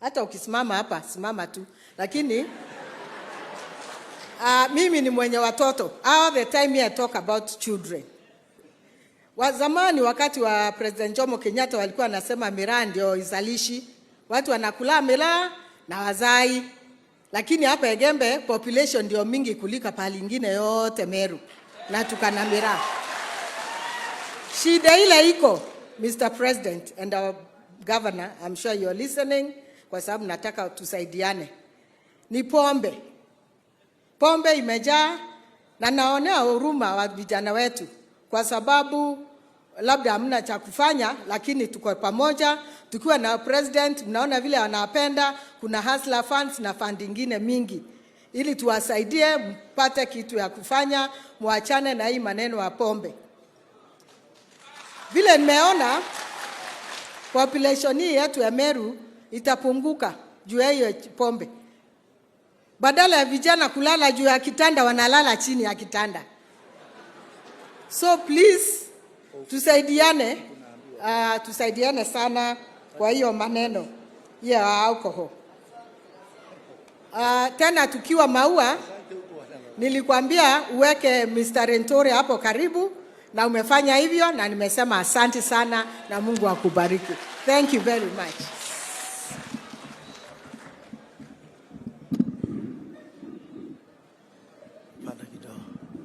Hata ukisimama hapa, simama tu, lakini mimi ni mwenye watoto. All the time I talk about children. Wa zamani wakati wa President Jomo Kenyatta walikuwa wanasema miraa ndio izalishi, watu wanakula miraa na hawazai, lakini hapa Igembe population ndio mingi kuliko pahali ingine yote Meru, na tuko na miraa. Shida ile iko, Mr. President and our governor, I'm sure you're listening, kwa sababu nataka tusaidiane, ni pombe. Pombe imejaa na naonea huruma wa vijana wetu, kwa sababu labda hamna cha kufanya, lakini tuko pamoja tukiwa na president. Mnaona vile anapenda, kuna hustler funds na fund ingine mingi, ili tuwasaidie mpate kitu ya kufanya, muachane na hii maneno ya pombe. Vile nimeona population hii yetu ya Meru itapunguka juu ya hiyo pombe. Badala ya vijana kulala juu ya kitanda, wanalala chini ya kitanda. So please tusaidiane, tusaidiane sana kwa hiyo maneno ya alcohol. Tena tukiwa Maua, nilikwambia uweke Mr. Rentore hapo karibu na umefanya hivyo, na nimesema asante sana na Mungu akubariki. Thank you very much.